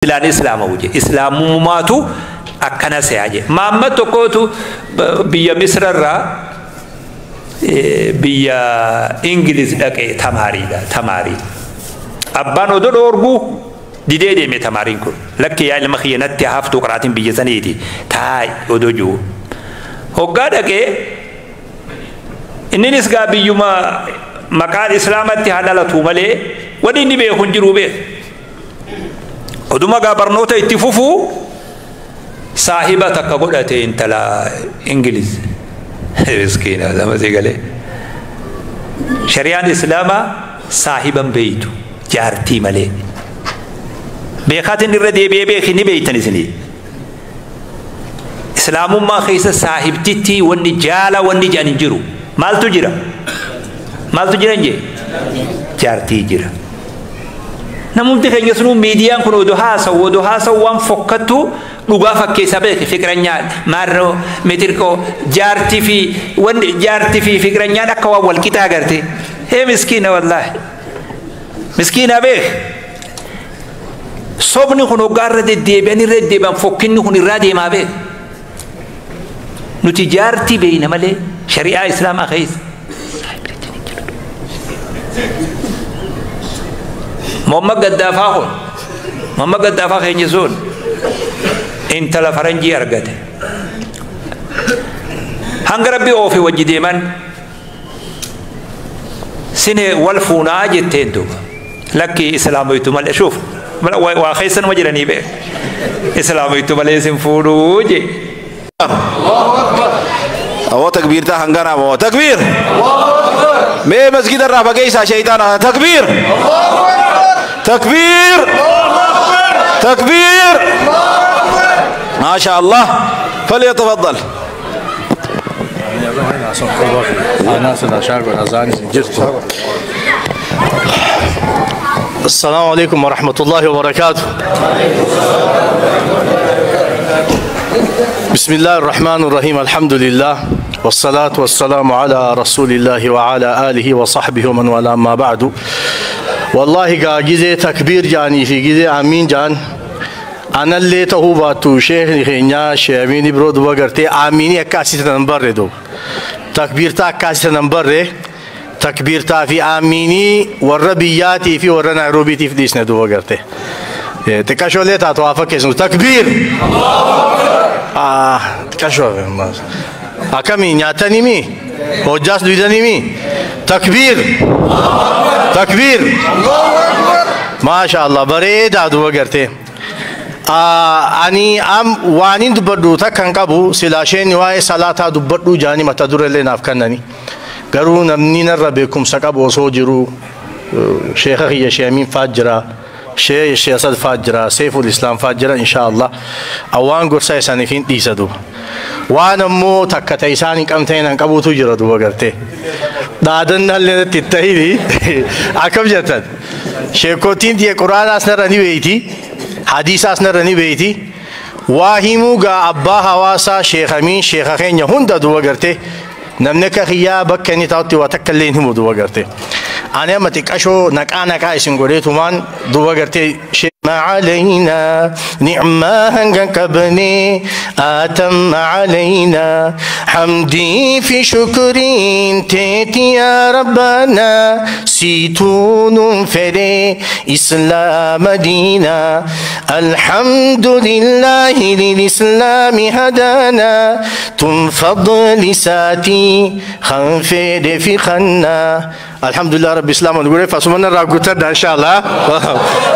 Silaan islaama wuje islaamummaatu akkana se'a je. Maamma tokkootu biyya Misrarraa biyya Ingiliz dhaqee tamaariidha tamaarii. Abbaan odoo dhoorguu didee deeme tamaariin kun. Lakki yaa ilma kiyya natti haftuu qaraatiin biyya saniiti taa'i odoo jiru. Hoggaa dhaqee inninis gaa biyyuma maqaan islaamatti haa dhalatu malee wanni inni beeku hin jiru beeku. Oduma gaa barnoota itti fufuu saahiba takka godhate intala Ingiliz. Miskiina lama si galee. Shari'aan islaamaa saahiban beeytu jaartii malee. Beekaatiin irra deebi'ee beeki ni beeytan isinii. Islaamummaa keessa saahibtitti wanni jaala wanni jedhan hin jiru. Maaltu jira? Maaltu jira hin jee? Jaartii jira. Namumti keenya sunuu miidiyaan kun odoo haasa'u odoo haasa'u waan fokkattu dhugaa fakkeessaa beeki fiqiranyaa maarroo mitirqoo jaartii fi wanni jaartii fi fiqiranyaan akka waan wal qixaa agarte. Hee miskiina wallaahi. Miskiina beek. Sobni kun hoggaa irra deddeebi'an irra deddeebi'an fokkinni kun irraa deemaa beek. Nuti jaartii beeyna malee shari'aa islaamaa keessa. Muhammad Gaddaafaa kun Muhammad Gaddaafaa keenya sun intala faranjii argate. Hanga rabbi oofe wajji deeman sine wal fuunaa jetteen duuba. Lakki islaamoytu malee shuuf waa keessanuma jiranii beek. Islaamoytu malee sin fuudhuu jee. أو تكبير تا هنغانا مو تكبير مي مسجد الرافع كيسا شيطان تكبير تكبير تكبير ما شاء الله فليتفضل. السلام عليكم ورحمة الله وبركاته. بسم الله الرحمن الرحيم. الحمد لله والصلاة والسلام على رسول الله وعلى آله وصحبه ومن والاه، ما بعد. والله جزء تكبير جاني في جزء آمين جان. أنا اللي تهوباتو شيخ خينيا شيميني برود وقرتي آميني أكاسي تنبر دو تكبير تا أكاسي تنبر تكبير تا في آميني والربياتي في ورنا روبيتي في ديسنا دو وقرتي تكاشولي تا توافق اسمه تكبير. تكاشو أكمي نياتني مي هجاس دويدني مي تكبير تكبير ما شاء الله بريد عدو وقرتي. أني أم وانين دبردو تكن قبو سلاشين واي صلاة دبردو جاني متدور اللي نافكنني قالوا نمنين الربيكم سقبو صوجرو شيخ هي شيمين فاجرة شيخ أسد فاجرة سيف الإسلام فاجرة إن شاء الله. أوان قرصة سنفين ديسدو وانا مو تكتيساني كمتين قبو تجرا دو وقرتي دادن اللي تتهيدي أكم جتن شيكوتين دي قرآن أسنر رني بيتي حديث أسنر رني بيتي واهمو غا أبا هواسا شيخ أمين شيخ خين هند دو وقرتي نمنك خيا بكني تاوتي وتكلين هم دو وقرتي. أنا ما تكاشو نكا نكا إسنغوريتو دو وقرتي ما علينا نعمة هنقبني أتم علينا حمدي في شكرين تيتي يا ربنا سيتون فري إسلام دينا الحمد لله للإسلام هدانا تنفضل ساتي خنفيد في خنا. الحمد لله رب الإسلام ونقول فاسمنا راقوتنا إن شاء الله.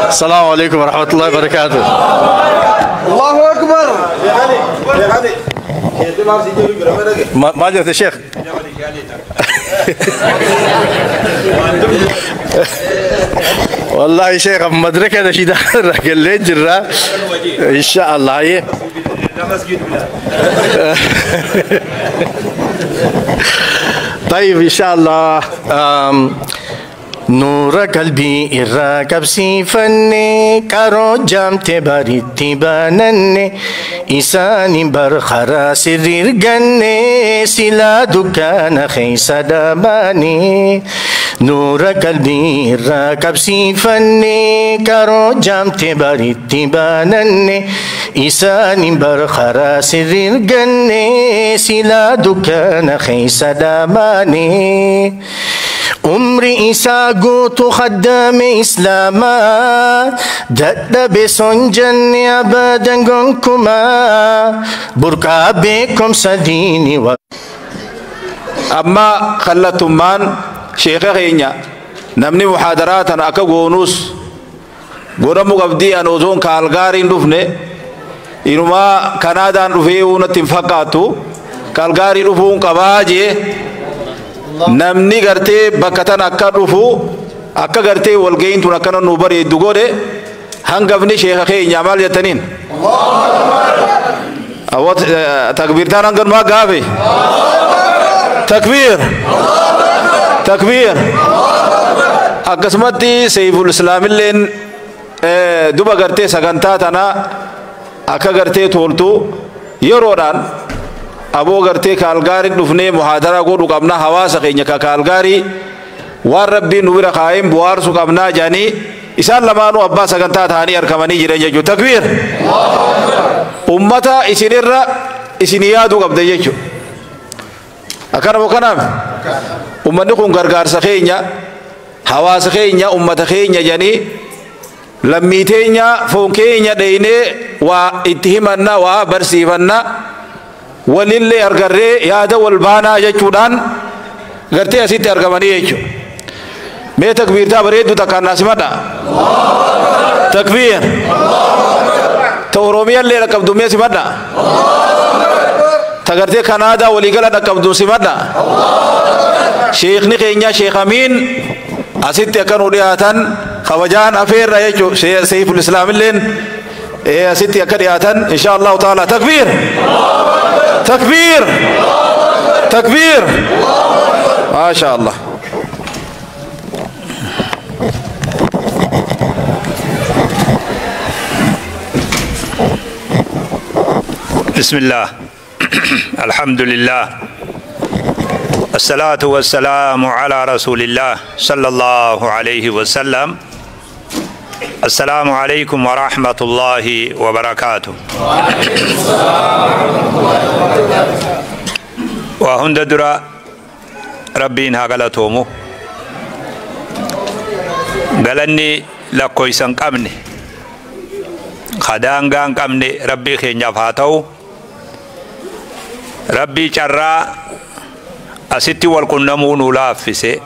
السلام عليكم ورحمة الله وبركاته. الله أكبر. ما جت يا شيخ. والله يا شيخ مدرك هذا شيء دخل قال جرا إن شاء الله. طيب إن شاء الله. Nuura qalbii irraa qabsiifanne, qaroo jaamte baritti bananne, isaanin bar karaa sirri arganne, silaa dukkaana keessa dhabane. Nuura qalbii irraa qabsiifanne, qaroo jaamte baritti bananne, isaanin bar karaa sirri arganne, silaa dukkaana keessa dhabane. Umri isaa guutu khaddame islaamaa, dadhabe son jenne abadan gonkumaa, burqaa beekumsa diini wa. Amma kallattummaan sheeka keenya namni muhaadaraa tana akka goonuus godhamu qabdii. An osoon Kaalgaariin dhufne, inumaa Kanaadaan dhufee natti hin fakkaattu, Kaalgaarii dhufuun qabaa jee. Namni gartee bakka tan akka dhufu, akka gartee walga'iin tun akkana nu bareeddu godhe, hangafni sheeka keenya maal jettaniin? Awwat takbiirtaan hanganumaa gaafe. Takbiir, takbiir. Akkasumatti Seeyful Islaamilleen duba gartee sagantaa tana akka gartee toltu yeroodhaan aboo gartee Kaalgaarii dhufnee muhaadaraa godhu qabna, hawaasa keenya ka Kaalgaarii waan Rabbiin nu bira kaa'een bu'aarsuu qabnaa jedhanii, isaan lamaanuu abbaa sagantaa ta'anii argamanii jiran jechuudha. Takbiir! Ummata isinirra isin yaaduu qabda jechuudha. Akkana moo kanaaf ummanni kun gargaarsa keenya, hawaasa keenya, ummata keenya jedhanii, lammii teenya, foon keenya dheeynee waa itti himanna, waa barsiifanna, walillee argarree yaada wal baanaa jechuudhaan gartee asitti argamanii jechuudha. Mee takbiirtaa bareeddu takkaan naa simadha. Takbiir. Ta Oromiyaallee dhaqqabdu mee simadha. Ta gartee Kanaadaa waliigala dhaqqabdu simadha. Sheekni keenya Sheekh Amiin asitti akka nu dhiyaatan kabajaan afeerra jechuudha. Seeyful Islaamilleen asitti akka dhiyaatan insha Allahu ta'ala. Takbiir. Takbiir. Takbiir. Maasha Allah. بسم الله، الحمد لله، الصلاة والسلام على رسول الله صلى الله عليه وسلم. السلام عليكم ورحمة الله وبركاته. وهند درا ربين هاغلتومو galanni lakkoysan qabne, kadaangaan qabne Rabbii keenyaaf haa ta'u. Rabbii carraa asitti wal qunnamuu nu laaffise,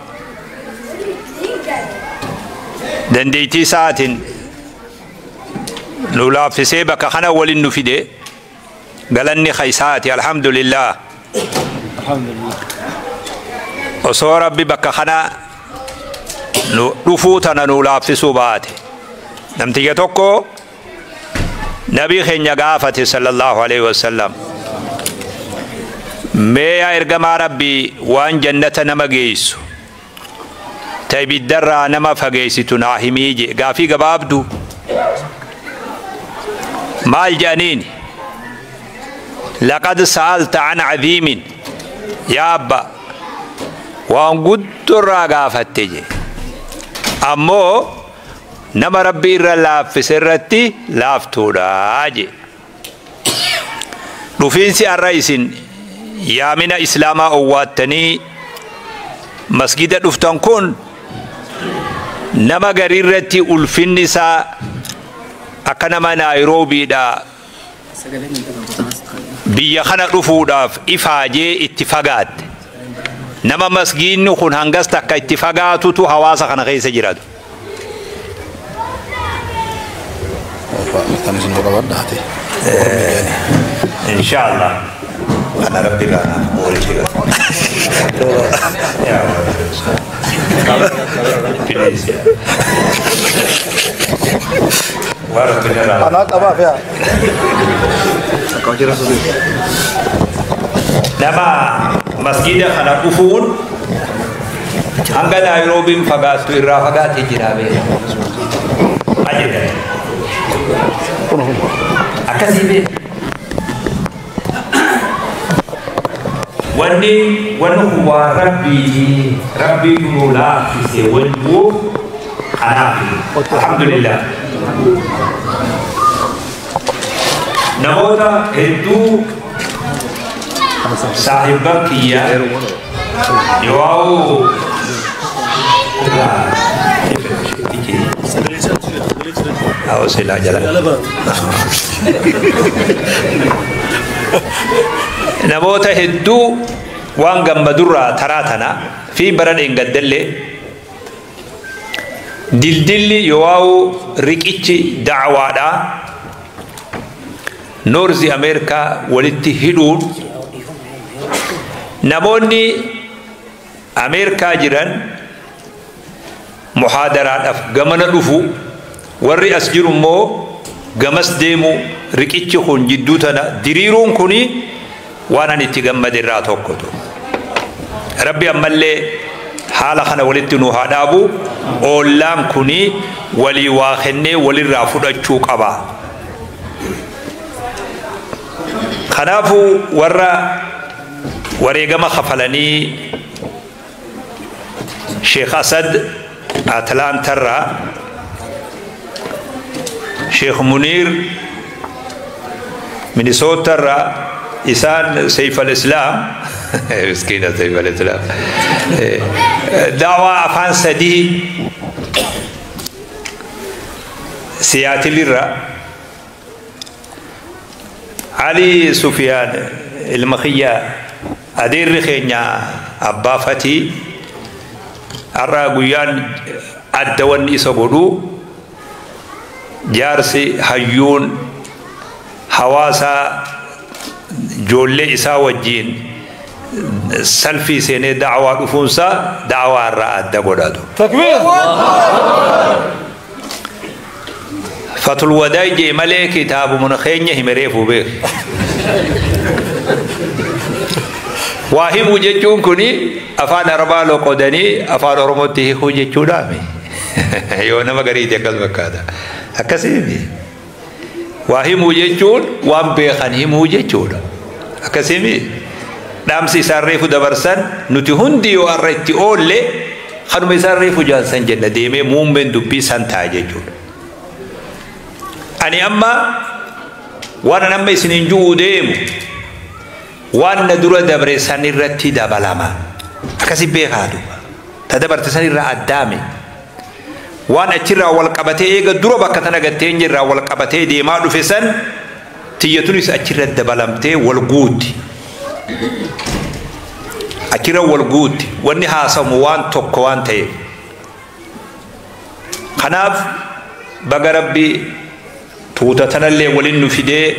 dandeettii isaatiin nu laaffisee bakka kana walin nu fide, galanni kaysaati, alhamdulillah. Osoo Rabbi bakka kana nu dhufuu tana nu laaffisuu baate, namtiyya tokko nabii keenya gaafate sallallahu alaihi wasallam: "Mee yaa ergamaa Rabbii, waan jannata nama geessu, ta ibiddarraa nama fageessitu naa himii" je. Gaafii gabaabdu. Maal jedhaniin? "لقد سألت عن عظيم yaa abba, waan guddurraa gaafatte" je. Ammoo nama Rabbi irra laaffise irratti laaftuudha je. Dhufiinsi har'a isin yaamina islaamaa owwaattanii masgida dhuftan kun nama garii irratti ulfinni isaa akka nama Naayiroobiidha biyya kana dhufuudhaaf ifaajee itti fagaatte. Nama masgiinni kun hangas takka itti fagaatutu hawaasa kana keessa jiraatu. Inshallah. Ana Rabbi kana oolchee. Please. Anaa qabaaf yaa. Nama masgida kana dhufuun Hanga Naayiroobiin fagaattu irraa fagaatee jira beeka. Maal akkasii beeka. Wanni wanni kun waan rabbii rabbii nuu laaffise wanni kanaaf alhamdulillah. Namoota hedduu saahibban kiyya yoo namoota hedduu waan gammadurraa taraa tana fi bara dheengaddallee dildilli yoo riqichi da'waadhaa Noorzi Ameerikaa walitti hidhuun namoonni Ameerikaa jiran muhaadaraadhaaf gamana dhufu warri as jiru immoo gamas deemu riqichi kun jidduu tana diriiruun kuni waan ani itti gammade irraa tokkotu. Rabbi ammallee haala kana walitti nu haa dhaabu oollaan kuni walii waa kennee walirraa fudhachuu qaba. Kanaafuu warra wareegama kafalanii Sheekh Asad Atlaantarraa Sheekh Muniir Minisootarraa isaan Seyf al-Islaam miskiina Seyf al-Islaam daawaa afaan sadii Siyaatilirraa Ali Sufyaan ilma kiyya adeerri keenya abbaa fatii har'a guyyaan adda wanni isa godhu jaarsi hayyuun hawaasa ijoollee isaa wajjiin salfii seenee da'awaa dhufuunsaa da'awaa irraa adda godhatu. Takbiir! Fatul Wadaay jee malee kitaabuma keenya hime reefuu beeku. Waa himuu jechuun kuni afaan Arabaa loqodanii afaan Oromootti hiikuu jechuudhaami. Yoo nama gariiti akkas fakkaata. Akkasiimi. Waa himuu jechuun waan beekan himuu jechuudha. Akkasiimi. Dhaamsi isaan reefu dabarsan nuti hundi yoo har'a itti oolle kanuma isaan reefu jaansan jenna deemee muummeen dubbii san ta'a jechuudha. Ani amma waan amma isiniin ju'uu deemu waan na dura dabre san irratti dabalama. Akkasi beekaa duuba. Ta dabarte san irraa addaame. Waan achirraa wal qabatee eega dura bakka tana gattee irraa wal qabatee deemaa dhufe san tiyyatunis achirra dabalamtee wal guutti. Achirra wal guutti. Wanni haasamu waan tokko waan ta'eef. Kanaaf baga rabbi tuuta tanallee waliin nu fidee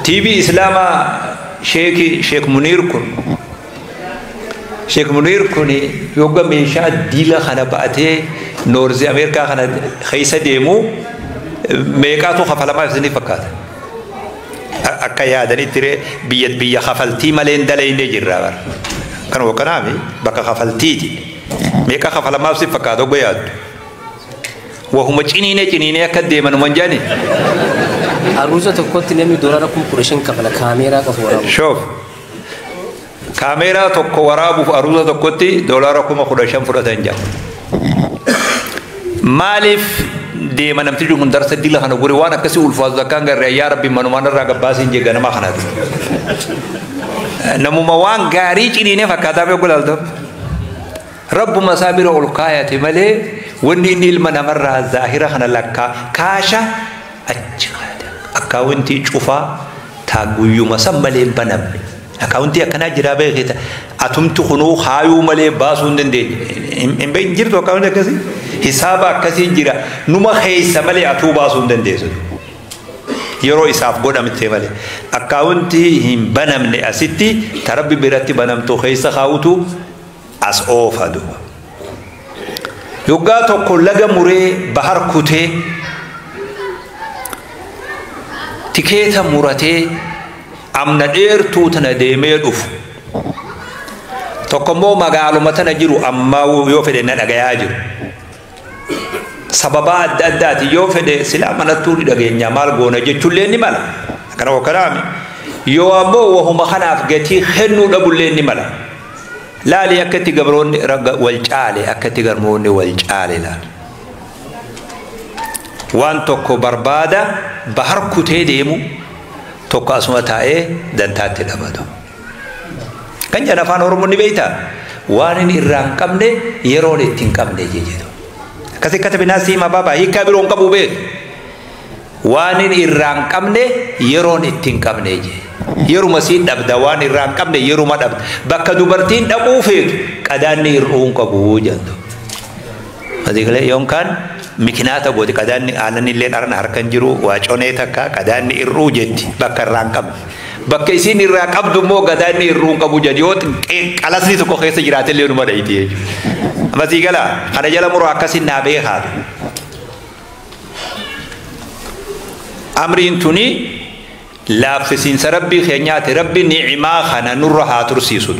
TV Islaamaa Sheeki Sheek Muniir kun Sheek Muniir kun yogga meeshaa diila kana ba'atee Noorzi Ameerikaa kana keessa deemu meeqaatu kafalamaa isinii fakkaata. Akka yaadanitti ree biyya biyya kafaltii malee hin dalayne jirra bara. Kanuma kanaami bakka kafaltiiti. Meeqa kafalamaaf si fakkaata ogga yaaddu. Wahuma ciniinee ciniinee akka deeman manjaani. Aruuza tokkotti namni doolaara 15,000 kafala kaameeraa qofa waraabuuf. Shoof. Kaameeraa tokko waraabuuf aruuza tokkotti doolaara 15,000 fudhatan jira. Maaliif deema namtichi kun darsa dila kana gure waan akkasii ulfaatu akkaan garree yaa rabbi manumaan irraa gabbaasiin jee ganama kanaati. Namuma waan gaarii ciniinee fakkaataa beeku ilaaltu. Rabbuma isaa bira ol kaayate malee wanni inni ilma namarraa zaahira kana lakkaa kaasha achi kaayate. Akkaawuntii cufaa taa guyyuma san malee hin banamne. Akkaawuntii akkanaa jiraa beeketa. Atumti kunuu haayuu malee baasuu hin dandeenye. Hin beekin jirtu akkaawuntii akkasii? Hisaaba akkasii jira. Numa keessa malee atuu baasuu hin dandeessu. Yeroo isaaf godhamte malee. Akkaawuntii hin banamne asitti tarabbi biratti banamtu keessa kaa'utu as oofa duuba. Yoggaa tokko laga muree bahar kutee tikeeta muratee amna dheertuu tana deemee dhufu. Tokko immoo magaaluma tana jiru ammaa yoo fedhe na dhagayaa jiru. Sababa adda addaati yoo fedhe silaa manattuu ni dhageenya maal goona jechuullee ni mala. Akkana hokkanaami. Yoo ammoo wahuma kanaaf gatii kennuu dhabullee ni mala. Laali akkatti gabroonni wal caale akkatti garmoonni wal caale laali. Waan tokko barbaada bahar kutee deemu tokko asuma taa'ee dantaatti dhabatu. Kan jedhan afaan Oromoo ni beektaa? Waan inni irraa hin qabne yeroon itti hin qabne jedhu. Akkasii katabinaa siima baabaa hiikaa biroo hin qabu beeku. Waan inni irraa hin qabne yeroon itti hin qabne jedhu. Yeruma siin dhabda waan irraa hin qabne yeruma dhabda. Bakka dubartiin dhaquu feetu qadaanni hir'uu hin qabu jedhu. Masiikilee yookaan mikinaata gooti qadaanni aannan illee dharna harka hin jiru waa conee takka qadaanni hir'uu jetti bakka irraa hin qabne. Bakka isiin irraa qabdu immoo gadaanni hir'uu hin qabu jedhu yoo qalasni tokko keessa jiraate illee numa dhayti jechuudha. Masiigala kana jala muruu akkasiin naa beekaa. Amriin tuni laaffisiinsa rabbii keenyaati rabbi ni'imaa kana nurra haa tursiisu.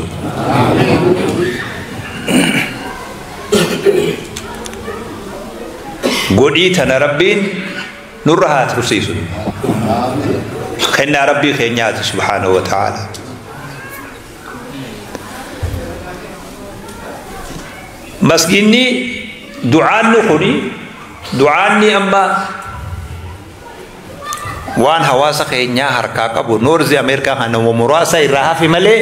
Godhii tana rabbiin nurra haa tursiisu. Kennaa rabbii keenyaati subhaanahu wa ta'ala. Masjidni du'aanni kuni du'aanni amma waan hawaasa keenyaa harkaa qabu Noorzi Ameerikaa kana muraasa irraa hafi malee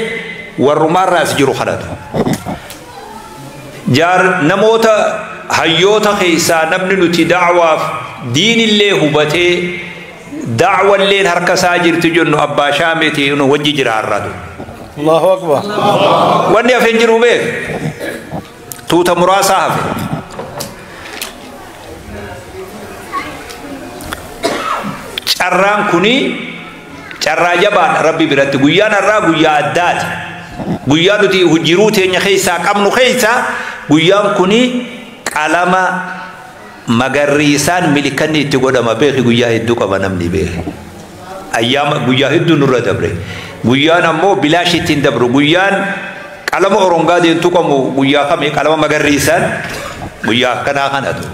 warrumaarraas jiru kadhatu. Jaar namoota hayyoota keessaa namni nuti da'waaf diinillee hubatee da'walleen harka isaa jirti jennu abbaa shaameeti nu wajji jira har'atu. Allahu akbar. Wanni hafe hin jiru beek tuuta muraasaa hafe. Carraan kuni carraa jabaadha rabbi biratti guyyaan har'aa guyyaa addaati. Guyyaa nuti jiruu teenya keessaa qabnu keessaa guyyaan kuni qalama magarriisaan milikanni itti godhama beeki guyyaa hedduu qaba namni beeki. Ayyaama guyyaa hedduu nurra dabre. Guyyaan ammoo bilaash ittiin dabru guyyaan qalama orongaa deemtu qabu guyyaa kami qalama magarriisaan guyyaa akkanaa kanatu.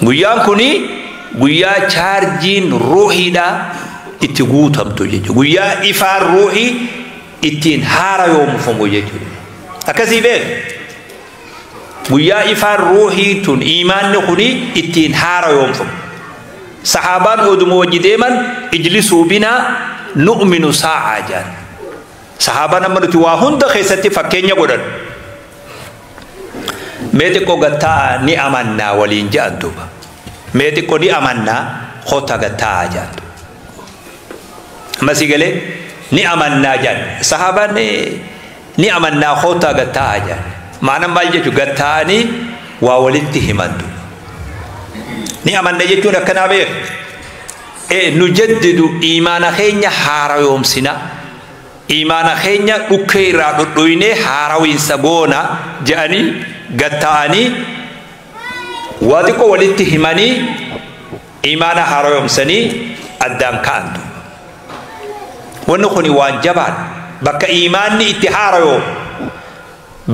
Guyyaan kuni guyyaa chaarjiin ruuhiidha itti guutamtu jechuudha. Guyyaa ifaan ruuhii ittiin haara yoomfamu jechuudha. Akkasii beek guyyaa ifaan ruuhii tun iimaanni kuni ittiin haara yoomfamu. Sahaabaan oduma wajji deeman ijlisuu binaa nu'minu saa'aa jedhan. Sahaabaan amma nuti waa hunda keessatti fakkeenya godhan. Mee xiqqoo gattaa ni amannaa waliin jedhan duuba. Mee xiqqoo ni amannaa kottaa gattaa jedhan. Ammasii galee ni amannaa jedhan. Sahaabaan ni amannaa kottaa gattaa jedhan. Maanaan maal jechuun gattaa'anii waa walitti himan duuba. Ni amanna jechuun akkanaa beek. Nu jaddidu iimaana keenya haarayoomsina. Iimaana keenya dhukkee irraa dhodhoynee haarawiinsa goona jedhanii gatta'anii waa xiqqoo walitti himanii iimaana haarayoomsanii addaan ka'an. Wanni kuni waan jabaadha. Bakka iimaanni itti haarayoomu,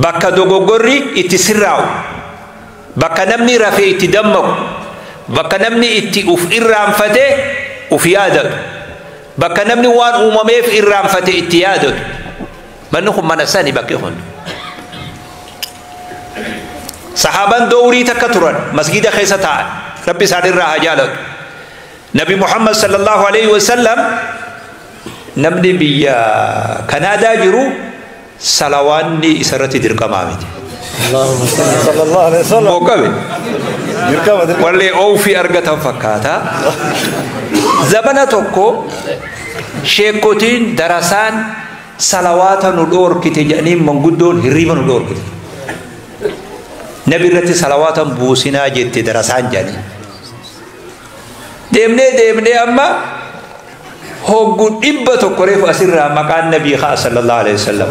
bakka dogoggorri itti sirraa'u, bakka namni rafee itti dammaqu, bakka namni itti uf irraanfatee uf yaadatu, bakka namni waan uumameef irraanfate itti yaadatu. Manni kun mana sani bakki kun. Sahaabaan dowrii takka turan masgida keessa taa'an rabbi isaan irraa haa jaalatu. Nabi Muhammad sallallahu alaihi wasallam namni biyya Kanaadaa jiru salawaanni isarratti dirqamaa miti. Sallallahu alaihi wasallam. Moqabe. Dirqama dirqama. Wallee oofii argatan fakkaata. Zabana tokko sheekotiin darasaan salawaata nu dhoorkite jedhanii manguddoon hirriiba nu dhoorkite. Nabi irratti salawaatan buusinaa jette darasaan jedhanii. Deemnee deemnee amma hoggu 100 reefu asirraa maqaan nabii haa sallallahu alaihi wasallam.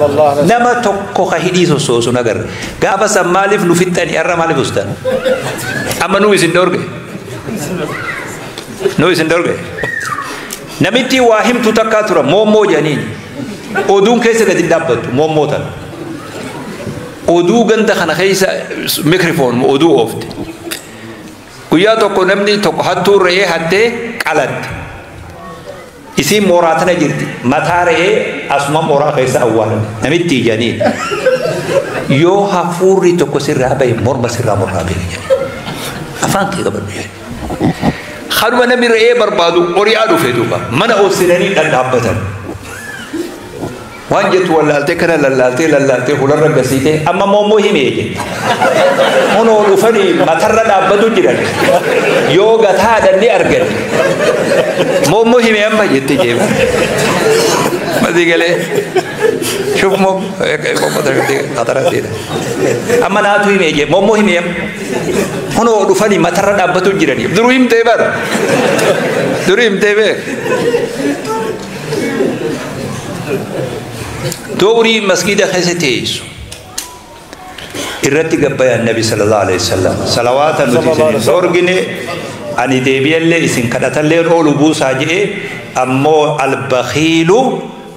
Nama tokko ka hidhii sossoosu nagarre. Gaafa san maaliif nu fixxani har'a maaliif ustan? Amma nu isin dhoorge. Nu isin dhoorge. Namitti waa himtu takkaa tura moommoo jedhaniin. Oduun keessa gadi hin dhaabbattu moommootan. Oduu ganda kana keessa mikrifoon oduu oofte. Guyyaa tokko namni tokko hattuu re'ee hattee qalatte. Isiin mooraa tana jirti. Mataa re'ee asuma mooraa keessa awwaalan. Namitti ijaniin. Yoo hafuurri tokko sirraa bahe morma sirraa morraa bahe jedhe. Afaan kee qabadhu jedhe. Kanuma namni re'ee barbaadu hori'aa dhufe duuba. Mana ol seenanii dhadhaabbatan. Waan jettu wallaaltee kana lallaaltee lallaaltee fuularra gasiitee amma moommoo himee jette. Kunoo dhufanii matarra dhaabbatu jiran. Yoo gataadhan ni argan. Moommoo himee amma jette jeema. Masii galee. Shuf moom qatara seena. Amma naatu himee jee moommoo himee amma. Kunoo dhufanii matarra dhaabbatu jiran. Duruu himtee bara. Duruu himtee beek. Doorii masgida keessa teessu irratti gabbayaa Nabi sallallahu alaihi wasallam salawaata nuti isin dhoorgine ani deebi'allee isin kadhatallee oolu buusaa jedhee ammoo albakhiilu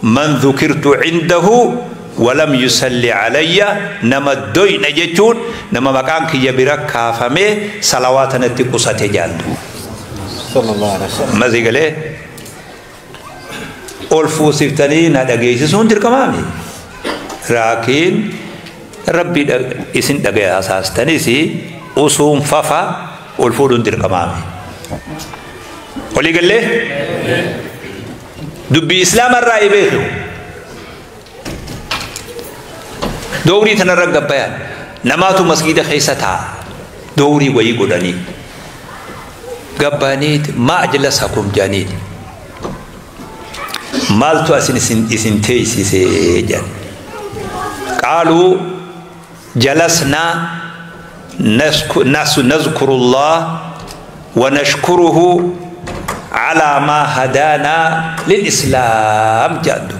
man dhukirtu cindahu walam yusalli alayya nama doyna jechuun nama maqaan kiyya bira kaafamee salawaata natti qusate jaallu. Sallallahu alaihi wasallam. Masii galee ol fuusiftanii na dhageessisuun dirqamaami. Laakiin rabbi isin dhagayaasastanis usuun fafa ol fuudhuun dirqamaami. Walii gallee dubbii islaamarraa beeku. Doorii tanarra gabbayaan namaatu masgiida keessa taa'a. Doorii wayii godhanii gabbaaniit maa ajlasakum jaaniit. Maaltu asin isin teessisee jedhan. Qaaluu jalasnaa nazkurullah wa nashkuruhu alaa maa hadaanaa lil-islaam jedhan.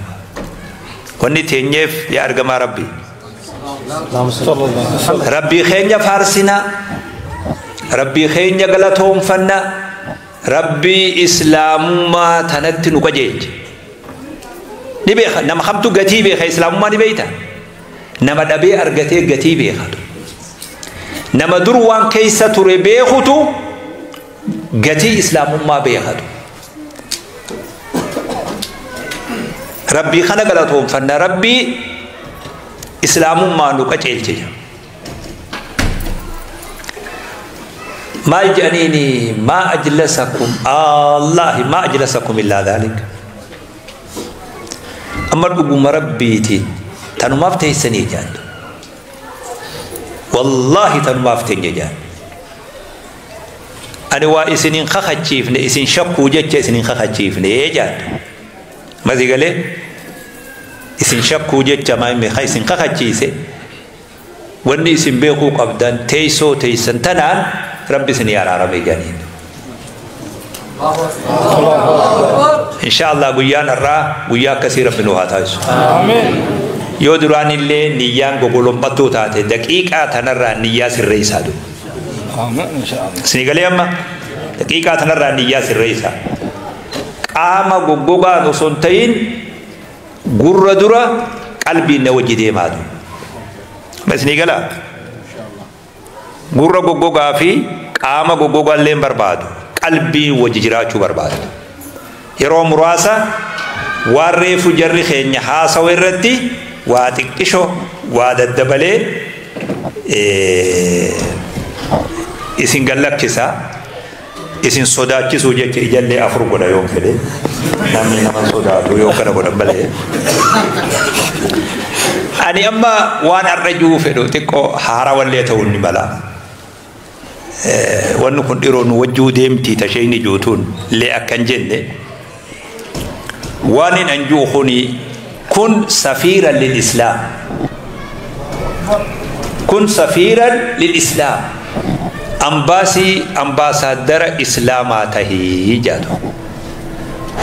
Wanni teenyeef yaa argamaa Rabbi. Rabbii keenya faarsinaa, Rabbii keenya galatoonfannaa, Rabbii islaamummaa tanatti nu qajeelche. Ni beeka nama hamtu gatii beeka islaamummaa ni beekta. Nama dhabee argatee gatii beekatu. Nama dur waan keessa ture beekutu gatii islaamummaa beekatu. Rabbii kana galatoonfanna Rabbii islaamummaa nu qajeelche. Maal jedhaniini maa ajlasakum Allahi maa ajlasakum illaa dhaalik. Amma dhuguma Rabbiitiin tanumaaf teessanii jaallu. Wallaahi tanumaaf teenye jaallu. Ani waa isinin kakachiifne isin shakkuu jecha isinin kakachiifne jaallu. Masii galee isin shakkuu jecha maa isin kakachiise wanni isin beekuu qabdan teessoo teessan tanaan Rabbi isin araarame jaaniin. Insha Allah guyyaan har'aa guyyaa akkasii Rabbi nu haa taasisu. Yoo duraan illee niyyaan gogolombattuu taate daqiiqaa tanarraa niyyaa sirreessaa jiru. Isinii galee amma daqiiqaa tanarraa niyyaa sirreessaa. Qaama goggogaan osoo hin ta'in gurra dura qalbiin na wajji deemaa jiru. Isinii galaa? Gurra goggogaa fi qaama goggogaa illee hin barbaadu. Qalbiin wajji jiraachuu barbaadu. Yeroo muraasa waan reefu jarri keenya haasawa irratti waa xiqqisho waa daddabalee isin gallakkisa isin sodaachisuu jecha ijallee afur godha yoo fedhe namni nama sodaatu yoo kana godhan malee. Ani amma waan har'a jiru fedhu xiqqoo haarawallee ta'uu ni mala. Wanni kun dhiroo nu wajjuu deemti tasheen juutuun lee akkan jenne waan hin anjuu kuni kun safiiran lil islaam. Kun safiiran lil islaam. Ambaasii ambaasaadara islaamaa tahii jedhu.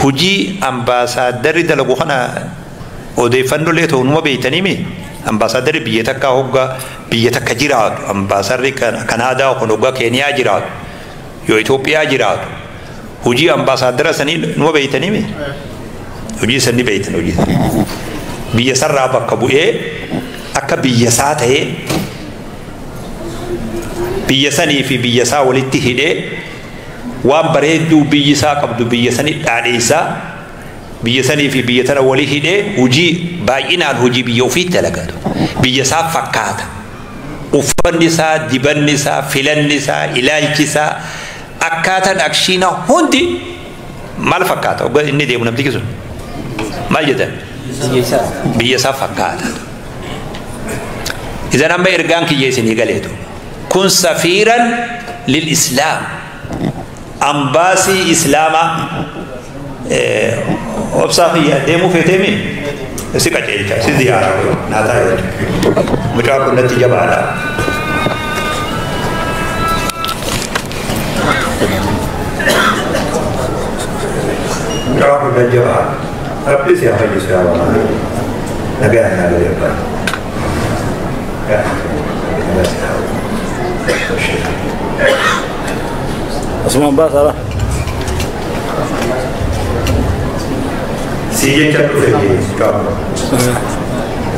Hujii ambaasaaddarri dalagu kana odeeffannoo lee ta'u numa beeytanii mi? Ambaasaaddarri biyya takkaa hoggaa biyya takka jiraatu ambaasaaddarri Kanaadaa kun hoggaa Keeniyaa jiraatu yoo Itoophiyaa jiraatu hujii ambaasaadara sanii numa beeytanii mi? Hojii sanii beeytan hojii sanii. Biyya sarraa bakka bu'ee akka biyya isaa ta'ee biyya sanii fi biyya isaa walitti hidhee waan bareedduu biyyi isaa qabdu biyya sanii dhaadheessaa biyya sanii fi biyya tana walii hidhee hojii baay'inaan hojii biyya ofiitti dalagatu. Biyya isaa fakkaata. Uffanni isaa, dibanni isaa, filanni isaa, ilaalchi isaa akkaataan akshiina hundi maal fakkaata? Hoggaa inni deemu namtichi sun maal jedhan? Biyya isaa fakkaata. Idan amma ergaan kiyya isinii galeetu. Kun safiiran lil islaam. Ambaasii islaamaa obsaa kiyya deemuu feeteemi si qajeelcha si ziyaaraa naataa jechuudha. Mucaa kun natti jabaadha. Mucaa kun natti jabaadha. Rabbi si haa fayyisu yaa bamaa. Nagaan naa galee abbaa. Asumaan baasaa. Si jecha dhufe qabu.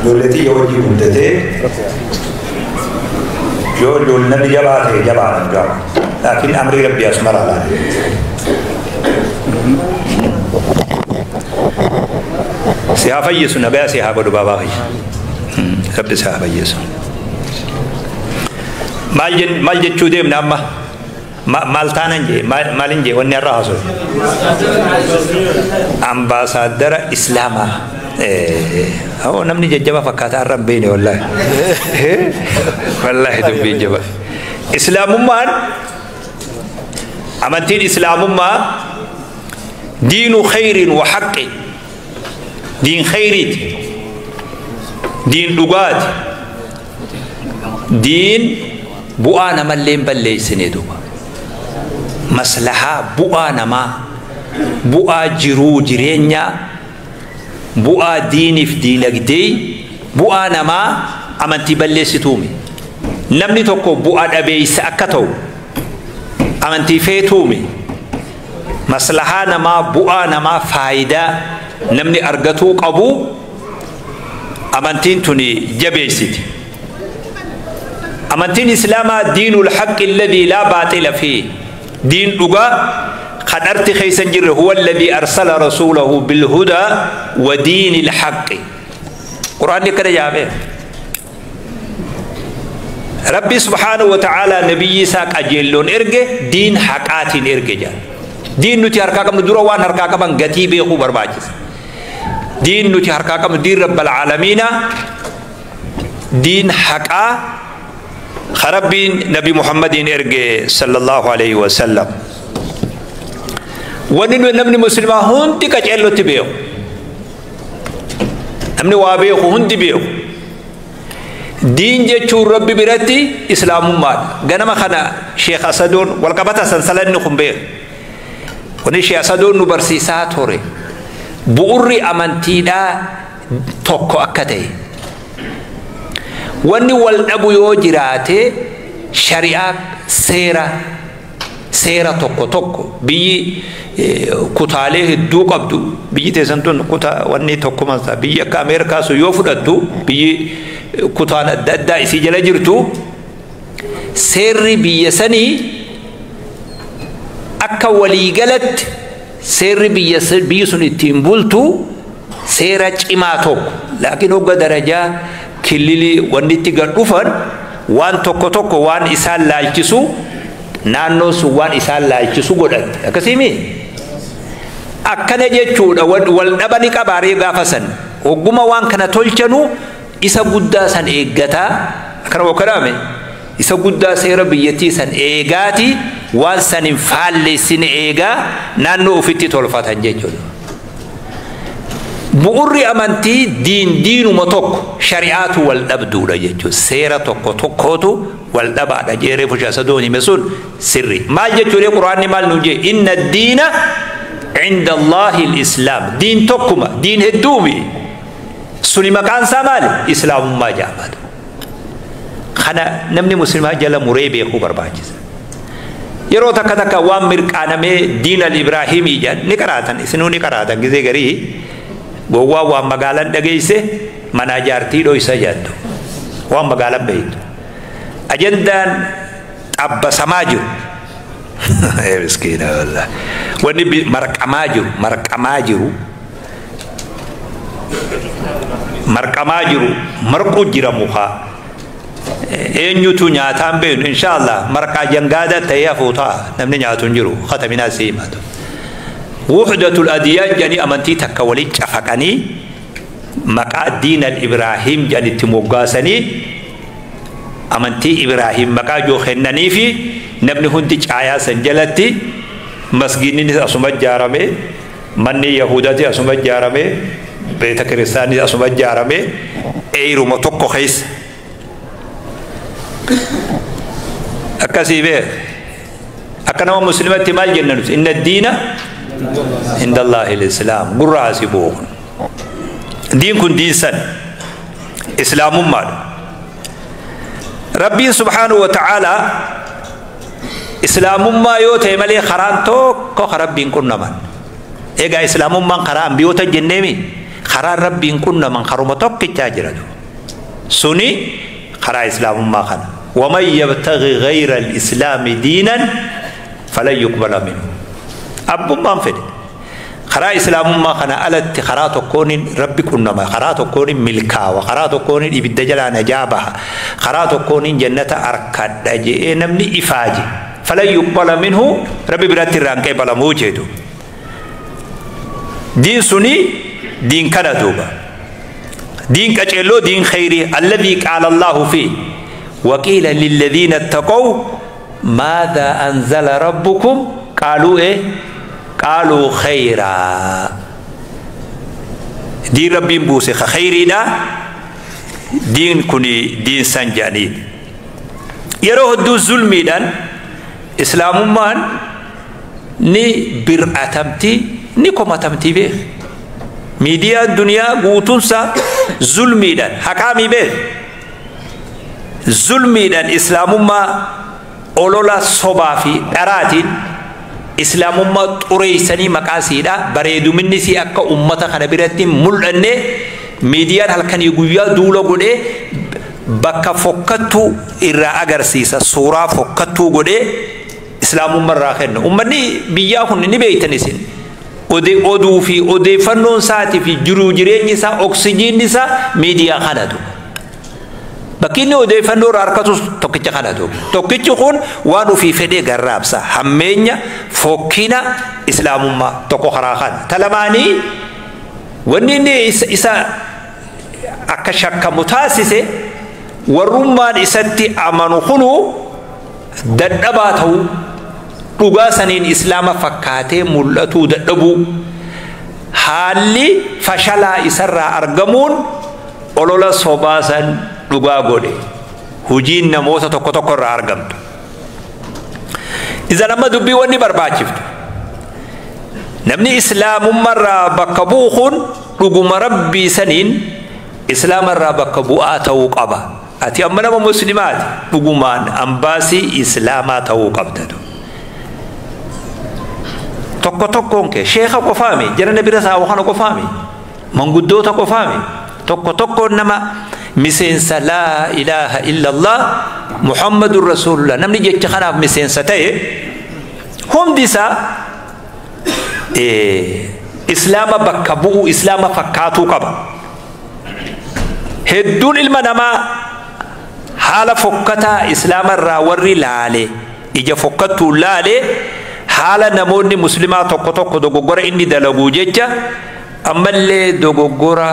Ijoollee xiyya hojii guddatee yoo ijoolleen jabaa ta'e jabaadha gaafa. Laakiin amrii rabbi as mara laala. Si haa fayyisu nagaa si haa godhu baabaa fayyisu. Rabbi si haa fayyisu. Maal jechuu deemna amma? Maal taanan jee maalin jee wanni har'a haasoo ambaasaadara islaamaa hoo namni jajjaba fakkaataa har'a hin beekne wallaahi wallaahi dubbii jaba islaamummaan amantiin islaamummaa diinu khayrin wa haqqi diin khayriiti diin dhugaati diin bu'aa namallee hin balleessine duuba maslahaa bu'aa namaa bu'aa jiruu jireenyaa bu'aa diiniif diinagdee bu'aa namaa amantii balleessituumi namni tokko bu'aa dhabeessa akka ta'u amantii feetuumi maslahaa namaa bu'aa namaa faayidaa namni argatuu qabu amantiin tuni jabeessiti. Amantiin islaamaa diinul haqqi alladhii laa baaxila fiihi. دين لغا خدرت خيسن جر هو الذي أرسل رسوله بالهدى ودين الحق. قرآن كده جابه ربي سبحانه وتعالى نبي ساق أجلون إرجع دين حقات إرجع جا دين نتي هركاكم دروا وان هركاكم غتي بيخو برباجس دين نتي هركاكم دين رب العالمين دين حقا خربين نبي محمد إرجع صلى الله عليه وسلم ونن نمني مسلمة هون تكج إلو تبيو نمني وابيو هون تبيو دين جتشو ربي برتي إسلام مال جنما خنا شيخ أسدون والقبطة سنسلن خمبير وني شيخ أسدون نبرسي ساتوري بوري أمانتينا توكو أكتي wanni wal dhabu yoo jiraate shari'aa seera tokko tokko biyyi kutaalee hedduu qabdu biyyi teessan tun kutaa wanni tokkuma biyyi akka Ameerikaa sun yoo fudhattu biyyi kutaan adda addaa isii jala jirtu seerri biyya sanii akka waliigalatti seerri biyyi sun ittiin bultu seera cimaa tokko laakiin hogga darajaa kilili wanni itti gad dhufan waan tokko tokko waan isaan laalchisu naannoo sun waan isaan laalchisu godhatte akkasiimi akkana jechuudha wal dhabani qabaaree gaafa san hogguma waan kana tolchanu isa guddaa san eeggataa akkana bokkadaame isa guddaa seera biyyattii san eegaati waan san hin faalleessine eegaa naannoo ofitti tolfatan jechuudha. Bu'urri amantii diin diinuma tokko shari'aatu wal dhabduudha jechuudha. Seera tokko tokkootu wal dhabaadha jeeree fushaasa doon hime sun sirri. Maal jechuudha Quraanni maal nuun jee inna diina cinda Allaahi al-Islaam. Diin tokkuma diin hedduumi. Suni maqaan isaa maali? Islaamummaa jedhama. Kana namni musliimaa jala muree beekuu barbaachisa. Yeroo takka takka waan mirqaanamee diin al-Ibraahimii jedhan ni qaraatan isinuu ni qaraatan gizee garii Gowwaa waan magaalaan dhageesse mana jaartii dhoysa jettu. Waan magaalaan beektu. Ajandaan xabbasamaa jiru. Miskiina wallah. Wanni marqamaa jiru marqamaa jiru. Marqamaa jiru marquu jira mukaa. Eenyutu nyaataan beeknu inshaallah marqaa jangaada ta'ee hafuutaa namni nyaatu hin jiru khataminaa si himatu. Wuhdatul adiyaan jedhanii amantii takka waliin cafaqanii maqaa diinal Ibraahim jedhanitti moggaasanii amantii Ibraahim maqaa joo kennanii fi namni hundi caayaa san jalatti masgiinni asuma ijaarame manni Yahudaati asuma ijaarame beeta kiristaanii asuma ijaarame eeruma tokko keessa. Akkasii beek akka nama muslimatti maal jenna nuti inna diina inda Allaahi l-islaam gurra asii bu'uun diin kun diin san islaamummaadha. Rabbiin subhaanahu wa ta'aalaa islaamummaa yoo ta'e malee karaan tokko ka rabbiin qunnaman. Egaa islaamummaan karaa ambiyoota jenneemi karaan rabbiin qunnaman karuma tokkichaa jira. Suni karaa islaamummaa kana. ومن يبتغي غير الإسلام دينا فلن يقبل منه. أبو ما فدي خرا إسلام ما خنا ألت خرا تكون ربي كنا ما خرا تكون ملكا وخرا تكون إبدجل نجابها خرا تكون جنة أركاد أجي نمني إفاجي فلن يقبل منه ربي برات الرانك بلا موجده. دين سني دين كنا دوبا دين كجلو دين خيري الذي قال الله فيه وقيل للذين اتقوا ماذا أنزل ربكم قالوا إيه قالوا خيرا. دين ربي بوسخ خيرنا دين كني دين سنجاني يروه دو ظلمي دان إسلام مان ني برأتمتي ني كمتمتي به ميديا الدنيا قوتنسا ظلمي دان حكامي به ظلمي دان إسلام ما أولولا صبا في دراتين islaamummaa xureessanii maqaa siidha bareeduminni si akka ummata kana biratti mul'anne miidiyaan halkanii guyyaa duula godhee bakka fokkattuu irraa agarsiisa suuraa fokkattuu godhee islaamummaa irraa kenna. Ummanni biyyaa kun ni beektan isin oduu fi odeeffannoon isaatii fi jiruu jireenyi isaa oksijiinni isaa miidiyaa kanatu. Bakki inni odeeffannoo irraa harkatus tokkicha kanatu. Tokkichi kun waan ofii fedhee garraabsa. Hammeenya fokkina islaamummaa tokko karaa kana. Talamaanii wanni inni isa akka shakkamu taasise warrummaan isatti amanu kunu dadhabaa ta'uu dhugaa saniin islaama fakkaatee mul'atuu dadhabuu haalli fashalaa isarraa argamuun olola sobaa san dhugaa godhe hojiin namoota tokko tokko irraa argamtu. Iza nama dubbii wanni barbaachiftu namni islaamummaarraa bakka bu'u kun dhuguma rabbii saniin islaamarraa bakka bu'aa ta'uu qaba. Ati amma nama muslimaati dhugumaan ambaasii islaamaa ta'uu qabda. Tokko tokkoon kee sheeka qofaami jarana bira saawwa kana qofaami manguddoota qofaami tokko tokkoon nama miseensa laa ilaaha illallah muhammadun rasuulullah namni jecha kanaaf miseensa ta'e hundi isaa islaama bakka bu'u islaama fakkaatuu qaba. Hedduun ilma namaa haala fokkataa islaamarraa warri laale ija fokkattuu laale haala namoonni muslimaa tokko tokko dogoggora inni dalaguu jecha ammallee dogoggora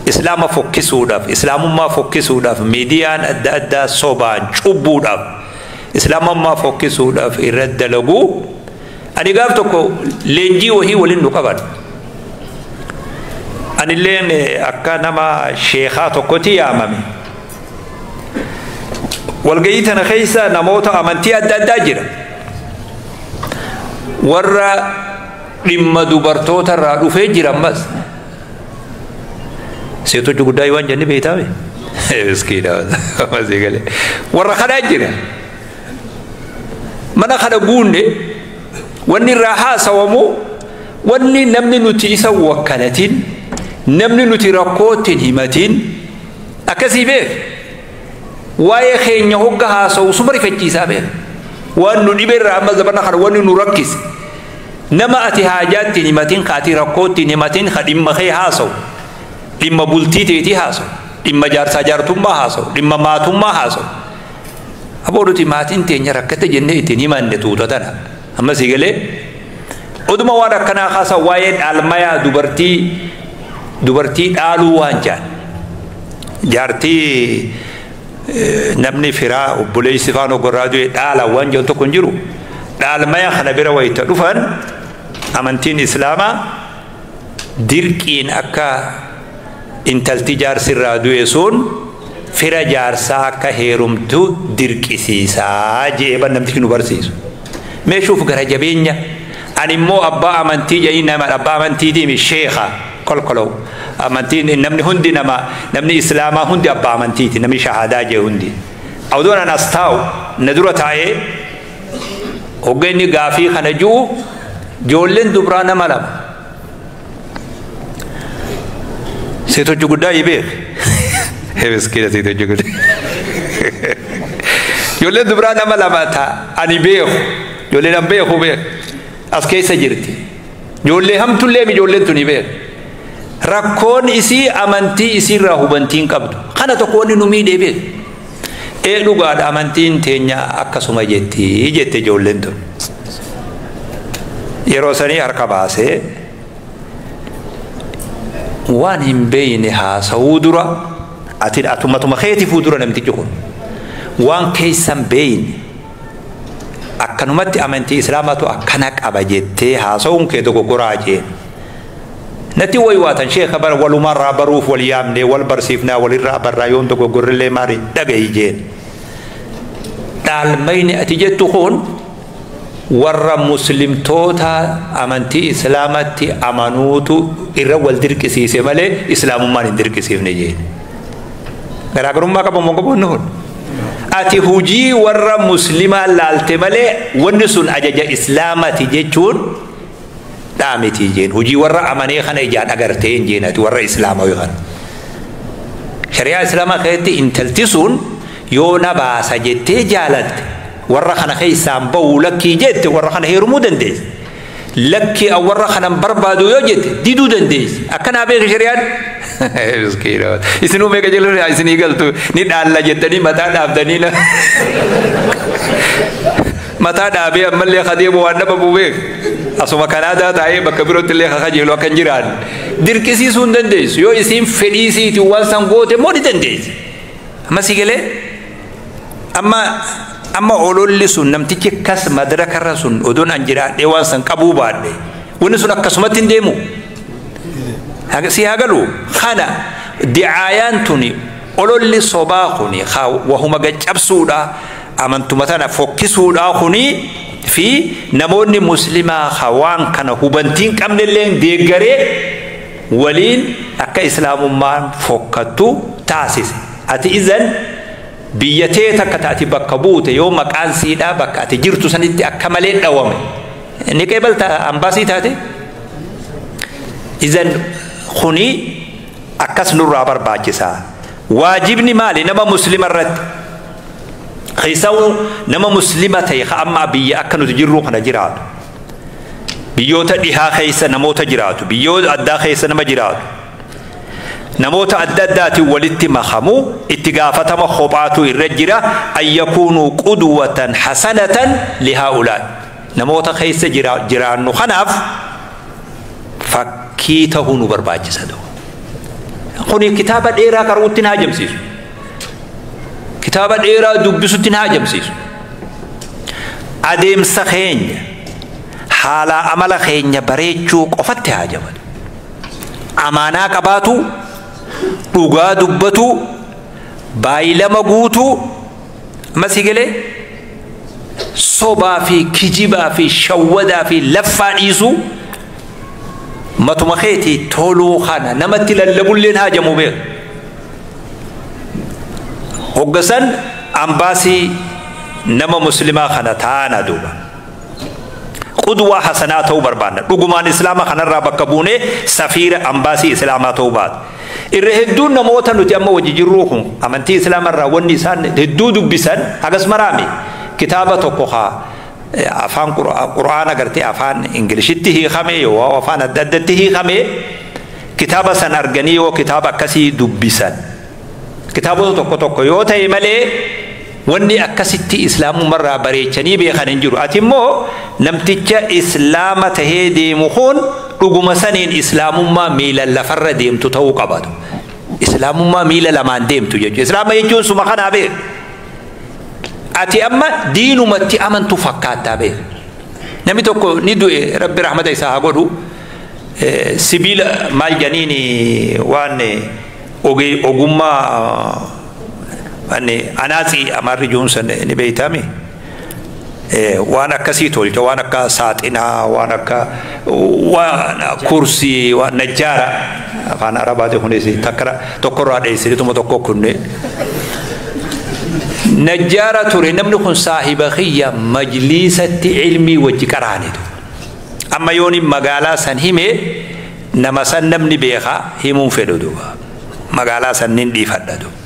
islaama fokkisuudhaaf islaamummaa fokkisuudhaaf miidiyaan adda addaa sobaan cubbuudhaaf islaamummaa fokkisuudhaaf irra dalaguu. Ani gaaf tokko leenjii wahii waliin nu qaban. Anilleen akka nama sheekaa tokkotti yaamame. Walgayii tana keessa namoota amantii adda addaa jira. Warra dhimma dubartoota irraa dhufee jira ammas. Seetochi guddaa waan jenne beektaame. Miskiina warra kanaa jira. Mana kana guunne wanni irraa haasawamu Wanni namni nuti isa wakkalatin, namni nuti rakkootiin himatin akkasii beek. Waa'ee keenya hogga haasa'u suma rifachiisaa beek. Waan nu dhibeerra amma zabana kana wanni nu rakkise. Nama ati haajaatti himatin, ka ati rakkootti himatin, ka dhimma kee haasa'u, dhimma bultii teetii haasa'u, dhimma jaarsaa jaartummaa haasa'u, dhimma maatummaa haasa'u. Aboo nuti maatiin teenya rakkate jennee ittiin himanne tuuta tana. Amma si galee oduma waan akkanaa kaasa waa'ee dhaalmayaa dubartii dhaaluu waan jaan. Jaartii namni firaa obboleessi faan ogorraa du'e dhaala waan jedhu tokko hin jiru. Dhaalmaya kana bira wayita dhufan amantiin Islaamaa dirqiin akka intalti jaarsirraa du'e sun fira jaarsaa akka heerumtu dirqisiisaa je'ee ban namtichi nu barsiisu. Meeshuuf gara jabeenya ani immoo abbaa amantii jedhanii nama abbaa amantiitiimi sheekha kolkolow amantiin namni hundi nama namni Islaamaa hundi abbaa amantiiti namni shahaadaa jee hundi. Odoon an as taa'u na dura taa'ee hogganni gaafii kana ji'u ijoolleen dubraa nama lama. Seetochi guddaa beek. Miskiina seetochi guddaa. Ijoolleen dubraa nama lama ta'a ani beeku. Ijoolleen an beeku beek. As keessa jirti. Ijoollee hamtullee ijoolleen tuni beek. Rakkoon isii amantii isiirraa hubantiin qabdu. Kana tokko wanni nu miidhee beek. Ee dhugaadha amantiin teenya akkasuma jetti jette ijoolleen tun. Yeroo sanii harka baasee waan hin beeyne haasa'uu dura ati atumatuma keetifuu dura namtichi kun waan keessan beeyne akkanumatti amantii Islaamaatu akkana qaba jettee haasa'uun kee dogoggoraa jeen. Natti wayi waatan sheeka bara walumarraa baruuf wal yaamne wal barsiifnaa walirraa barraa yoon dogoggorrillee maali dhagahi jeen. Dhaalmayni ati jettu kun warra muslimtoota amantii Islaamatti amanuutu irra wal dirqisiise malee Islaamummaan hin dirqisiifne jeen. Garaagarummaa qaba moo qabu inni kun? Ati hujii warra muslimaa laalte malee wanni sun ajaja Islaamati jechuun dhaamiti jeen. Hujii warra amanee kana ijaan agartee hin jeen ati warra Islaamaa yoo kana. Shari'aa Islaamaa keessatti intalti sun yoo na baasa jettee jaalatte warra kana keessaan ba'uu lakkii jette warra kana heerumuu dandeessi. Lakkii warra kanan barbaadu yoo jette diduu dandeessi. Akkanaa beeka shari'aan. Miskiina. Isinuu meeqa jedhu isinii galtu ni dhaalla jettanii mataa dhaabdanii na. Mataa dhaabee ammallee kadeemu waan dhabamu beek. Asuma Kanaadaa taa'ee bakka birootti illee kajeelu akka hin jiraan. Dirqisiisuu hin dandeessu. Yoo isiin fedhii isiitiin waan san goote immoo ni dandeessi. Amma si galee amma ololli sun namtichi akkas madrakarra sun odoon an jiraadhee waan san qabuu baadhe wanni sun akkasumatti hin deemu. Si haa galu kana dicaayaan tuni ololli sobaa kuni wahuma gaccabsuudha amantuma tana fokkisuudha kuni fi namoonni muslimaa waan kana hubantiin qabnellee deeggaree waliin akka Islaamummaan fokkattu taasise. Ati izan biyya tee takka taati bakka buute yoo maqaan siidhaa bakka ati jirtu sanitti akka malee dhawame. Ni qeebalta ambaasii taate? Izan kuni akkas nurraa barbaachisaa. Waajibni maali nama muslima irratti? Keessaa nama muslima ta'e amma biyya akka nuti jirru kana jiraatu. Biyyoota dhihaa keessa namoota jiraatu. Biyyoota addaa keessa nama jiraatu. Namoota adda addaatiin walitti makamu itti gaafatama kophaatu irra jira an yakuunuu qudwatan hasanatan lihaa'ulaa. Namoota keessa jiraannu kanaaf fakkii ta'uu nu barbaachisa. Kuni kitaaba dheeraa qaruutti na hajamsiisu. Kitaaba dheeraa dubbisutti na hajamsiisu. Adeemsa keenya haala amala keenya bareechuu qofatti hajamatu. Amaanaa qabaatu, dhugaa dubbatu, baay'ilama guutuu, ammas galee sobaa fi kijibaa fi shawwadaa fi laffaa dhiisuu matuma keetii toluu kana namatti lallabulleen hajamu beeku. Hoggasan ambaasii nama muslimaa kana taana duuba. Qudwaa hasanaa ta'uu barbaanna. Dhugumaan islaama kanarraa bakka buunee safiira ambaasii islaamaa ta'uu baata. Irra hedduun namoota nuti amma wajji jirruu kun amantii islaamarraa wanni isaan hedduu dubbisan hagas maraame kitaaba tokko haa afaan qur'aana gartee afaan ingilishitti hiikame yoo afaan adda addatti hiikame kitaaba san arganii yoo kitaaba akkasii dubbisan kitaabota tokko tokko yoo ta'e malee wanni akkasitti islaamumarraa bareechanii beekan hin jiru. Ati immoo namticha islaama tahee deemu kun dhuguma saniin islaamummaa miila lafarra deemtu ta'uu qabatu. Islaamummaa miila lamaan deemtu jechuudha. Islaama jechuun suma kanaa beeku. Ati amma diinumatti amantu fakkaattaa beeku. Namni tokko ni du'e rabbi rahmata isaa haa godhu sibiila maal janiini waan ogummaa anaasii amaarri juunsan ni beeytame waan akkasii tolcha waan akka saaxinaa waan akka waan kursii waan najjaara afaan arabaati kunis takkara tokkorraa dheessinituma tokko kunne najjaara ture namni kun saahiba kiyya majliisatti ilmii wajji qaraanitu amma yooni magaalaa san hime nama san namni beekaa himuun fedhu duuba magaalaa san nin dhiifadha duuba.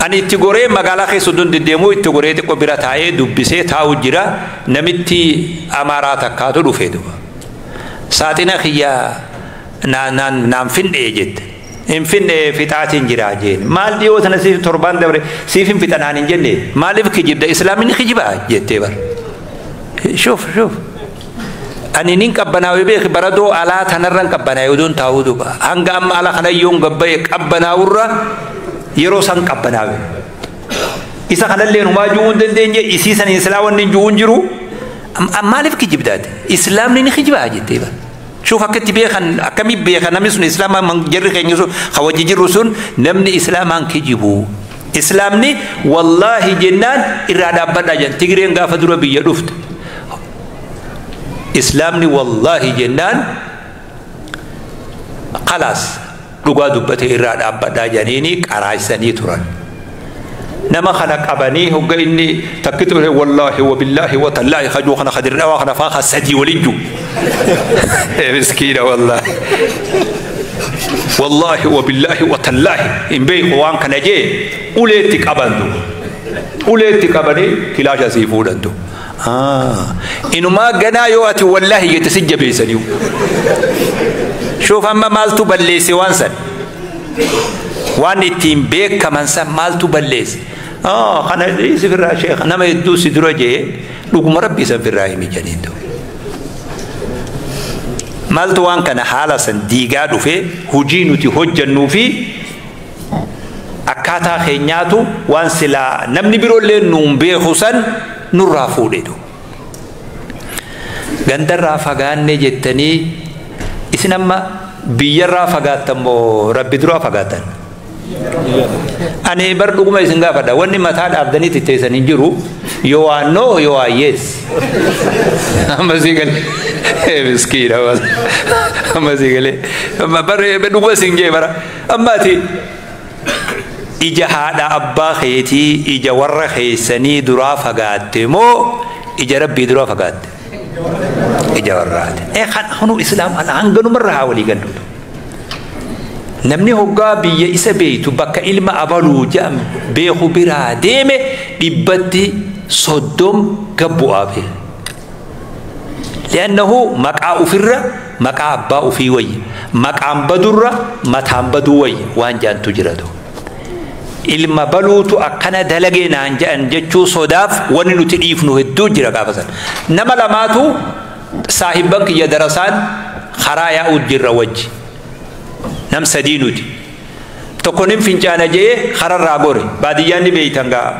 Ani itti goree magaalaa keessa oduun deddeemuu itti goree xiqqoo bira taa'ee dubbisee taa'u jira namitti amaaraa takkaatu dhufee duuba. Saaxina kiyya naan fin'ee jette. Hin fin'ee fixaatiin jira jeen. Maal dhiyoo tana siif torbaan dabre siif hin fixa naan hin jenne maaliif kijibda islaaminni kijibaa jettee bara. Shuuf shuuf. Ani nin qabbanaawee beeki baradoo alaa tanarra hin qabbanaa'e oduun taa'uu duuba. Hanga amma ala kana yoon gabbaye qabbanaa'urra yeroo san qabbanaawe. Isa kanallee numaa ju'uu hin dandeenye isii san islaa wanni ju'uu hin jiru. Maaliif kijibdaate? Islaamni ni kijibaa jettee bara. Shuuf akkatti beekan akkamii beekan namni sun islaamaan jarri keenya sun hawajji jirru sun namni islaamaan kijibu. Islaamni wallaahi jennaan irraa dhaabbadhaa jedhan Tigireen gaafa dura biyya dhufte. Islaamni wallaahi jennaan khalaas dhugaa dubbate irraa dhaabbadhaa jedhaniini qaraasanii turan. Nama kana qabanii hogga inni takkitu wallaahi wabillaahi watallaahi hajuu kana khadirraa kana faa sadii waliin jiru. Miskiina wallaahi. Wallaahi wabillaahi watallaahi hin beeku waan kana jee uleetti qabantu. Uleetti qabanii kilaasha sii fuudhantu. Inumaa ganaa yoo ati wallaahi jette si jabeessaniiru. Shuuf amma maaltu balleesse waan san? Waan ittiin beekaman san maaltu balleesse? Kana si firraa sheekha nama hedduu si dura jee dhuguma rabbi isa firraa himi jedheen ta'u. Maaltu waan kana haala san diigaa dhufee hojii nuti hojjannuu fi akkaataa keenyaatu waan silaa namni biroollee nuun beeku san nurraa fuudheetu. Gandarraa fagaanne jettanii isin amma biyyarraa fagaattan moo rabbi duraa fagaattan? Ani bar dhuguma isin gaafadha wanni mataa dhaabdanii titteessan hin jiru yoo waan no yoo waan yes. Amma sii galee miskiina amma sii galee bar dhuguma isin jee bara amma ati ija haadha abbaa keetii ija warra keessanii duraa fagaatte moo ija rabbii duraa fagaatte? Ija warraati. Kanu islaam hanganumarra haa walii gallu. Namni hoggaa biyya isa beeytu bakka ilma abaluu jedhame beeku biraa deeme 130 gabbu'aa beeka. Li'annahu maqaa ofirra maqaa abbaa ofii wayya maqaan badurra mataan baduu wayya waan jedhantu jiratu. Ilma baluutu akkana dalagee naan jedhan jechuu sodaaf wanni nuti dhiifnu hedduu jira gaafa sana. Nama lamaatu saahibban kiyya darasaan karaa yaa'uu jirra wajji. Nam sadii nuti. Tokko nin fincaana jee kararraa gore baadiyyaan ni beeytan gaa.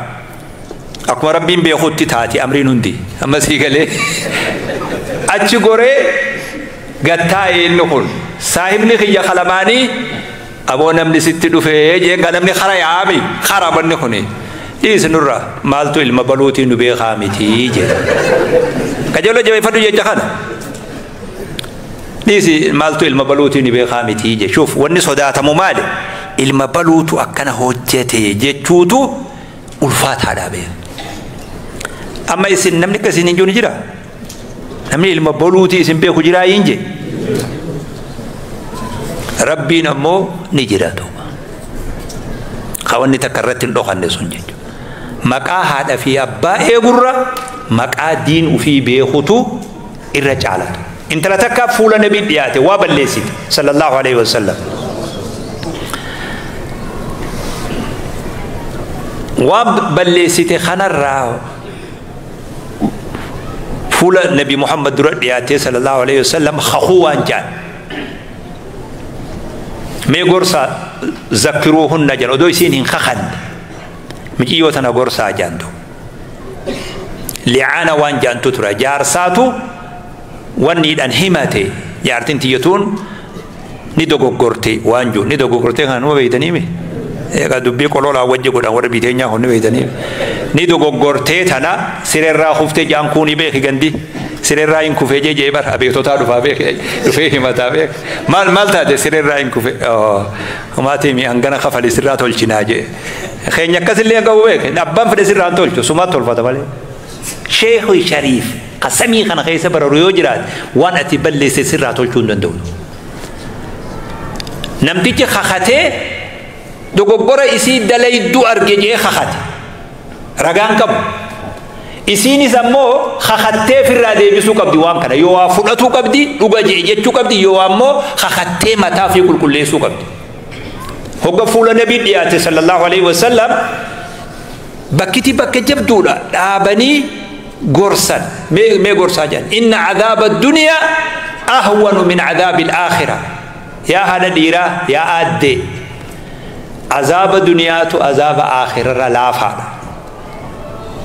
Akkuma rabbiin beekutti taati amriin hundi. Amma sii galee achi goree gattaa'e inni kun saahibni kiyya kalamaanii aboo namni sitti dhufee jeen gaa namni kara yaa'ami kara banni kuni dhiisnurra maaltu ilma baluutiin nu beekaa miti jedha. Qajeeloo jabeeffadhu jecha kana. Dhiisi maaltu ilma baluutiin nu beekaa miti jedha. Shuuf wanni sodaatamu maali? Ilma baluutu akkana hojjete jechuutu ulfaataadha beeka. Amma isin namni akkasiin hin jiru ni jiraa? Namni ilma boluutii isin beeku jiraa hin jee. Rabbiin ammoo ni jira duuba. Kawanni takka irratti hin dhokanne sun jechuudha. Maqaa haadha fi abbaa eegurra maqaa diin ufii beekutu irra caalatu. Intala takka fuula nabii dhiyaate waa balleessite sallallahu alaihi wasallam. Waa balleessite kanarraa fuula nabi Muhammad dura dhiyaate sallallahu alaihi wasallam kakuu waan jaan. Mee gorsa zakkiruuhunna jedhan odoo isiin hin kakanne miciyyoo tana gorsaa jaantu. Licaana waan jaantu tura jaarsaatu wanniidhaan himate jaartiin tiyyatuun ni dogoggorte waan jiru ni dogoggorte kana numa beeytaniimi. Egaa dubbii qololaa wajji godhan warra biteenyaa kun ni beeytaniimi. Ni dogoggortee tana sireerraa kuftee jaan kuuni beeki gandi sireerraa hin kufee jee bara abeektotaa dhufaa beeki dhufee himataa beeki maal maal taate sireerraa hin kufe maatii mi hangana kafali sirraa tolchinaa jee keenya akkasillee qabu beeki abbaan fedhe sirraa hin tolchu sumaat tolfata malee. Sheekhu Shariif qasamii kana keessa bararu yoo jiraate waan ati balleesse sirraa tolchuu hin danda'u. Namtichi kakatee dogoggora isii dalayduu arge jee kakate. Ragaan qabu. Isiinis ammoo kakattee ofirraa deebisuu qabdi waan kana yoo waa fudhatuu qabdi dhuga jee jechuu qabdi yoo ammoo kakattee mataa fi qulqulleessuu qabdi. Hogga fuula nabii dhiyaate sallallahu alaihi wasallam bakkiti bakka jabduudha dhaabanii gorsan mee gorsaa jedhan inna cadaaba addunyaa ahwanu min cadaabi alaakhira yaa haadha dhiiraa yaa aaddee azaaba duniyaatu azaaba aakhirarra laafaadha.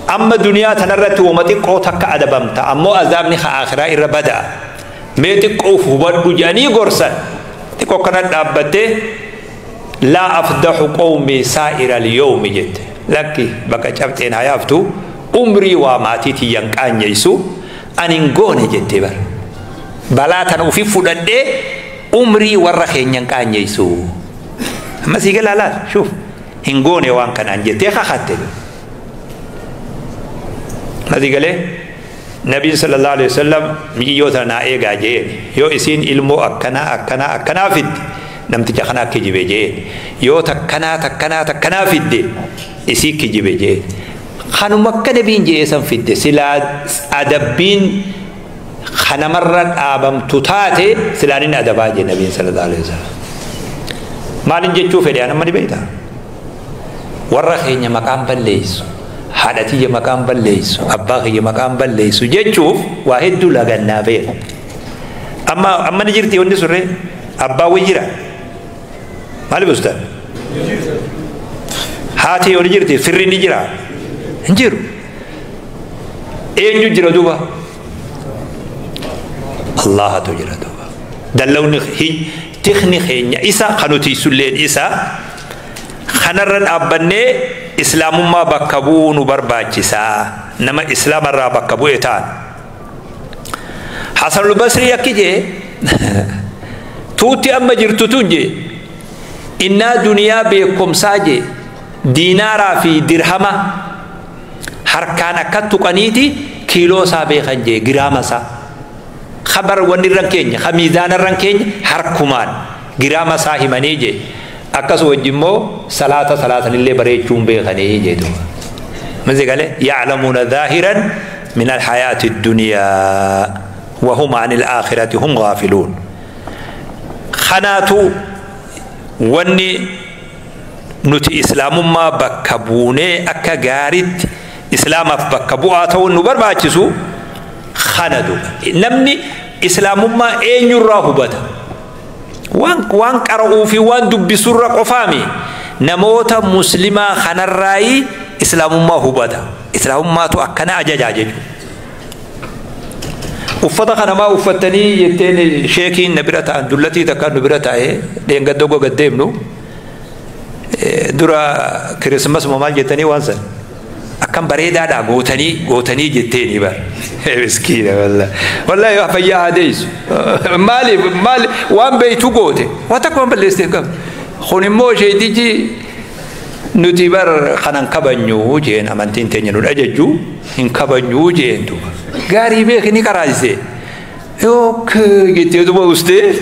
Amma duniyaa tanarratti wama xiqqoo takka adabamta ammoo azaabni aakhiraa irra bada'a mee xiqqoo hubadhu jedhanii gorsan xiqqoo kana dhaabbattee laa afdaxu qawmii saa'ira alyawmi jette lakki bakka cabxeen haa yaaftu umrii waa maatii tiyyan qaanyeessu ani hin goone jette bara balaa tana ufi fudhadhee umrii warra keenyan qaanyeessu amma sii galaa laal shuuf hin goone waan kanaan jettee kakatte. Nasi galee nabiin sallallahu alaihi wasallam miyyoo tana naa eegaa jeen yoo isiin ilmoo akkanaa akkanaa akkanaa fidde namticha kanaa kijibe jeen yoo takkanaa takkanaa takkanaa fidde isii kijibe jeen kanuma akka nabiin jee san fidde silaa adabbiin kanamarra dhaabamtu taate silaan inni adabaa jee nabiin sallallahu alaihi wasallam. Maalin jechuu fedhe anamma ni beektaa warra keenya maqaan balleessu. Haadha tiyya maqaan balleessu abbaa kiyya maqaan balleessu jechuuf waa hedduu lagannaa beeku. Amma amma ni jirti wanni surree abbaa wayi jira maali bustaan haati yoo ni jirti firri ni jira hin jiru eenyu jira duuba Allahatu jira duuba dallawni tikni keenya isa kan nuti sulleen isa kanarra dhaabbannee islaamummaa bakka bu'uu nu barbaachisaa nama islaamarraa bakka bu'e ta'an. Hasanul Basrii akki jee tuutti amma jirtu tun jee innaa duniyaa beekumsaa jee diinaaraa fi dirhama harkaan akka tuqaniiti kiiloo isaa beekan jee giraama isaa. Khabar wanni irran keenya miizaana irran keenya harkumaan giraama isaa himanii jee. Akkas wajji immoo salaata salaatanillee bareechuun beekanii jedhu. Mazi galee ya'lamuuna zaahiran min alhayaati addunyaa wa hum an alaakhirati hum gaafiluun. Kanaatu wanni nuti islaamummaa bakka buunee akka gaariitti islaamaaf bakka bu'aa ta'uun nu barbaachisu kana duuba. Namni islaamummaa eenyurraa hubata? Waan qara'uu fi waan dubbisurra qofaami namoota muslimaa kanarraayi islaamummaa hubata. Islaamummaatu akkana ajajaa jechuudha. Uffata kanamaa uffattanii jetteen sheekiin na bira ta'an dullatii takkaan nu bira taa'ee dheengadda goga deemnu dura kirismas maal jettanii waan san akkam bareedaadha gootanii gootanii jetteeni bara. Miskiina wallahi. Wallahi fayyaa haa deessu. Maali maali waan beeytu goote waan takka waan balleessite hin qabdu. Kun immoo sheetichi nuti bar kanan kabajnu jeen amantiin teenya nu ajajju hin kabajnu jeen duuba. Gaarii beeki ni qaraasise. Okay jetteetuma ustee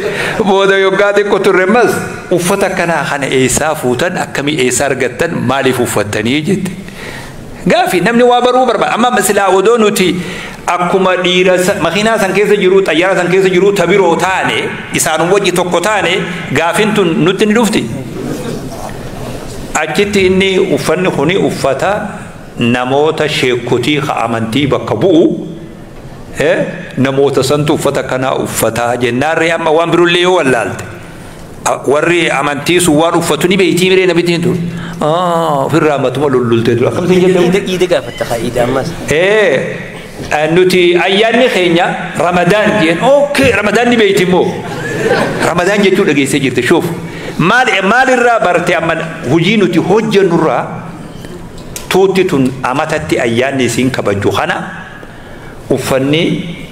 booda yoggaa xiqqoo turre ammas uffata akkanaa kana eessaa fuutan, akkamii eessaa argattan, maaliif uffattanii jette. Gaafi namni waa baruu barbaada. Amma silaa odoo nuti akkuma dhiira makiinaa san keessa jiru, xayyaara san keessa jiru tabiroo taane, isaan wajji tokko taane, gaafin tun nutti ni dhufti. Achitti inni uffanni kuni uffata namoota sheekotii ka amantii bakka bu'u, namoota santu uffata kanaa uffataa jennaarree. Amma waan birollee yoo wallaalte, warri amantii sun waan uffatu ni beeytii miree? Namittiin tun ofirraa matuma lullultee dura akkamitti jedhamu. Iida gaafatta haa, iida ammas. Nuti ayyaanni keenya Ramadaan jeen. Okay, Ramadaan ni beeyti immoo Ramadaan jechuu dhageessee jirte. Shuuf, maal maalirraa barte? Amma hojii nuti hojjennurraa tuutti tun amatatti ayyaanni isiin kabaju kana uffanni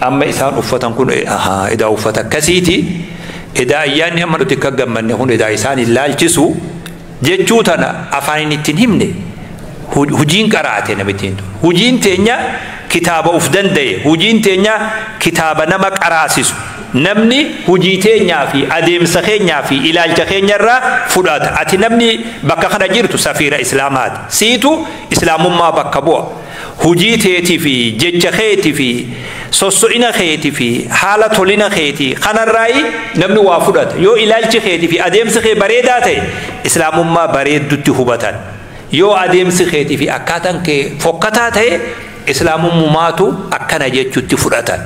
amma isaan uffatan kun edaa uffata akkasiiti, edaa ayyaanni amma nuti akka gammanne kun edaa isaan hin laalchisu jechuu tana afaan ittiin himne hujiin qaraate namittiin tun. Hujiin teenya kitaaba uf danda'e, hujiin teenya kitaaba nama qaraasisu. Namni hujii teenyaa fi adeemsa keenyaa fi ilaalcha keenyarraa fudhata. Ati namni bakka kana jirtu safiira islaamaati, siitu islaamummaa bakka bu'a. Hujii teetii fi jecha keetii fi sosso'ina keetii fi haala tolina keetii kanarraayi namni waa fudhata. Yoo ilaalchi keetii fi adeemsi kee bareedaa ta'e, islaamummaa bareeddutti hubatan. Yoo adeemsi keetii fi akkaataan kee fokkataa ta'e, islaamummaatu akkana jechutti fudhatan.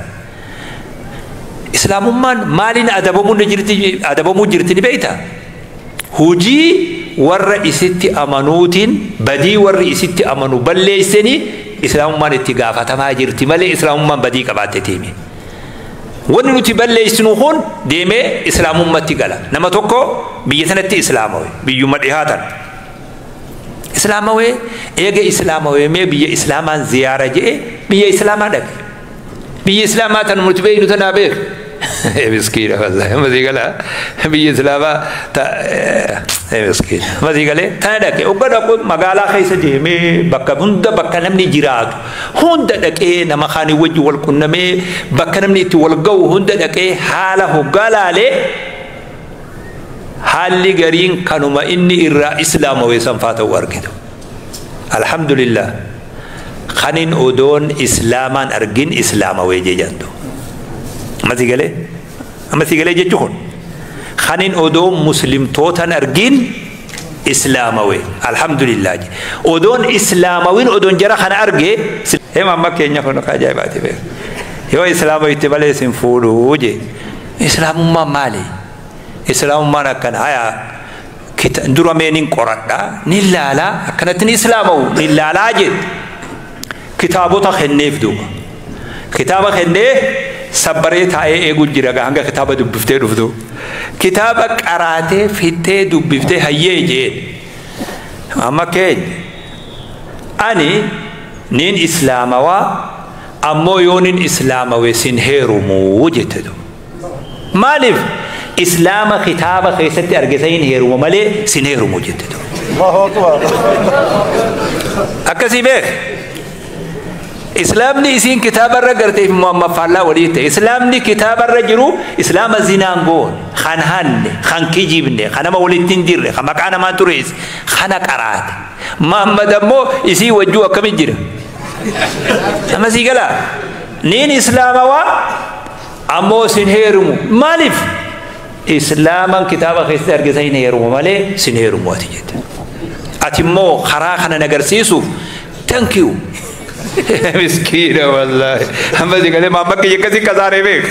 Islaamummaan maaliin adabamuu jirti? Adabamuu jirti ni beeyta. Hujii warra isitti amanuutiin badii warri isitti amanu balleessanii islaamummaan itti gaafatamaa jirti malee islaamummaan badii qabaatte teeme. Wanni nuti balleessinu kun deemee islaamummatti gala. Nama tokko biyya sanatti islaamawe, biyyuma dhihaatan. Islaamawee, eega islaamawee mee biyya islaamaan ziyaara je'e, biyya islaamaa dhaqe. Biyya islaamaa tan nuti beeynu tanaa beek. Miskiina wallahi, masii galaa biyya islaamaa ta miskiina masii galee tana dhaqe. Ogga dhaqu magaalaa keessa deemee bakka hunda, bakka namni jiraatu hunda dhaqee, nama kaanii wajji wal qunnamee, bakka namni itti wal ga'u hunda dhaqee, haala hoggaa laalee, haalli gariin kanuma inni irraa islaamawee sanfaa ta'uu argitu. Alhamdulillah, kanin odoon islaamaan argin islaamawee jejantu. Amasii galee? Amasii galee jechuu kun. Kanin odoon muslimtootan argin islaamawee, alhamdulillah. Odoon islaamawin odoon jara kana arge, hema amma keenya kun akka ajaa'ibaati beeku. Yoo islaamawitti malee sin fuudhuu je. Islaamummaan maali? Islaamummaan akkana haya dura mee nin qoradha, nin laalaa, akkanatti ni islaamawu nin laalaa jette. Kitaabota kenneef duuba. Kitaaba kennee sabbaree taa'ee eeguu jira hanga kitaaba dubbiftee dhuftu. Kitaaba qaraatee fittee dubbiftee hayyee jeen. Amma keenya ani nin islaamawaa, ammoo yoo nin islaamawe sin heerumuu jette duuba. Maaliif? Islaama kitaaba keessatti argite hin heerumu malee sin heerumu jette duuba. Allahu Akbar. Akkasii beek. Islaamni isiin kitaabarra garteef Muhammad faallaa walii ta'e. Islaamni kitaabarra jiru islaama zinaan goone, kan hanne, kan kijibne, kan nama walitti hin dirre, kan maqaa namaa tureesse, kana qaraate. Muhammad ammoo isii wajjuu akkamit jira? Nama sii galaa? Niin islaamawaa ammoo sin heerumu. Maaliif? Islaaman kitaaba keessatti argite hin heerumu malee sin heerumu ati jette. Ati immoo karaa kana agarsiisuuf thank you. Miskiina wallahi. Amma si galee maamma kiyya akkasii kasaaree beek.